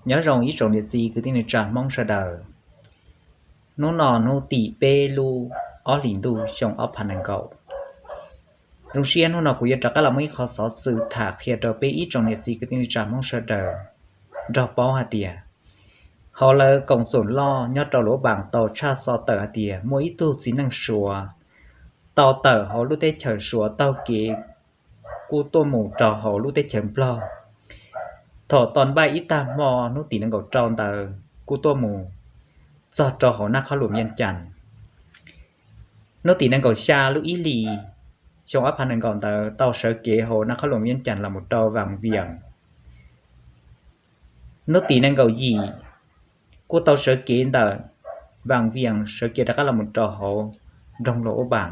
Nyob zoo ib tsoom niam txiv kwv tij neej tsa Hmoob sawv daws. Hnub no hnub tim peb lub ob hlis ntuj xyoo ob phav nees nkaum. Zoo siab hnub no kuv yuav rov qab los muaj ib qho xov xwm tham qhia rau peb ib tsoom niam txiv kwv tij neej tsa Hmoob sawv daws nrog paub hais tias, hauv lawv koom xoom loj nyob rau Luam Pam tau tshaj xov tawm hais tias muaj ib tug txiv neej Suav tau tawm hauv lub teb chaws Suav taug kev kuj tuaj mus rau hauv lub teb chaws Nplog. Thaum tau npaj ib tag hmo hnub tim nees nkaum rau ntawd kuj tuaj mus txog rau hauv Nab Khob Luam Viaj Cas. Hnub tim nees nkaum xya lub ib hlis xyoo ob phav nees nkaum ntawd tau sawv kev hauv Nab Khob Luam Viaj Cas los mus rau Vaas Vias. Hnub tim nees nkaum yim kuj tau sawv kev ntawm Vaas Vias sawv kev rov qab los mus rau hauv nroog Luam Pam.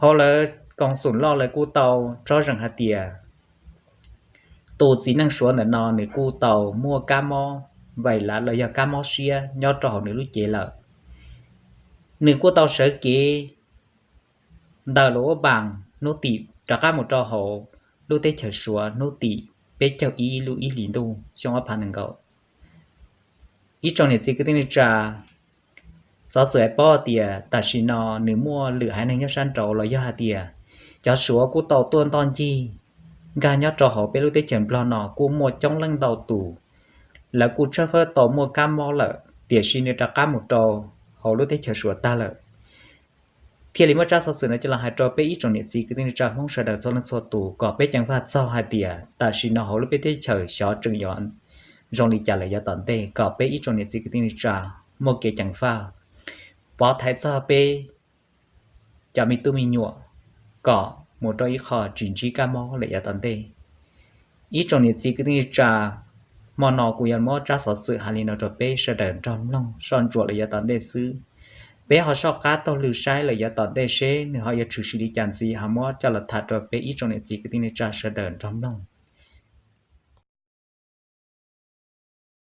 Hauv lawv koom xoom loj lawv kuj tau tsob zeem hais tias tus txiv neej Suav ntawm no nws kuj tau muaj kab mob vais lav los yog kab mob siab nyob rau hauv nws lub cev lawm. Nws kuj tau sawv kev ntawm Luam Pam hnub tim rov qab mus rau hauv lub teb chaws Suav hnub tim peb caug ib lub ib hlis ntuj xyoo ob phav nees nkaum. Ib tsoom niam txiv kwv tij neej tsa, xov xwm hais paub tias tam sim no nws muaj lwm haiv neeg nyob sab nraud los yog hais tias cov Suav kuj tau tuaj ntoj ncig nkag nyob rau hauv peb lub teb chaws Nplog no kuj muaj coob leej ntau tus, lawv kuj tshawb fawb tau muaj kab mob lawm tiam sis nws rov qab mus rau hauv lub teb chaws Suav tag lawm. Thiaj li muab tsab xov xwm no coj los hais rau peb ib tsoom niam txiv kwv tij neej tsa Hmoob sawv daws txhua leej txhua tus kom peb ceev faj txog hais tias tam sim no hauv lub peb teb chaws xyov tseem yuav zoo li cas lawm yav tom ntej, kom peb ib tsoom niam txiv kwv tij neej tsa muaj kev ceev faj, pov thaiv txog peb cov me tub me nyuam kom mus rau ib qho tsis ntsib kab mob lawm yav tom ntej. Ib tsoom niam txiv kwv tij neej tsa, hmo no kuv yuav muab tsab xov xwm hais li no rau peb sawv daws nrog mloog soj ntsuam lawm yav tom ntej xwb. Peb ho soj qab taug lw saib lawm yav tom ntej seb nws ho yuav tshwm sim li cas ntxiv ho muab coj los tham rau peb ib tsoom niam txiv kwv tij neej tsa sawv daws nrog mloog.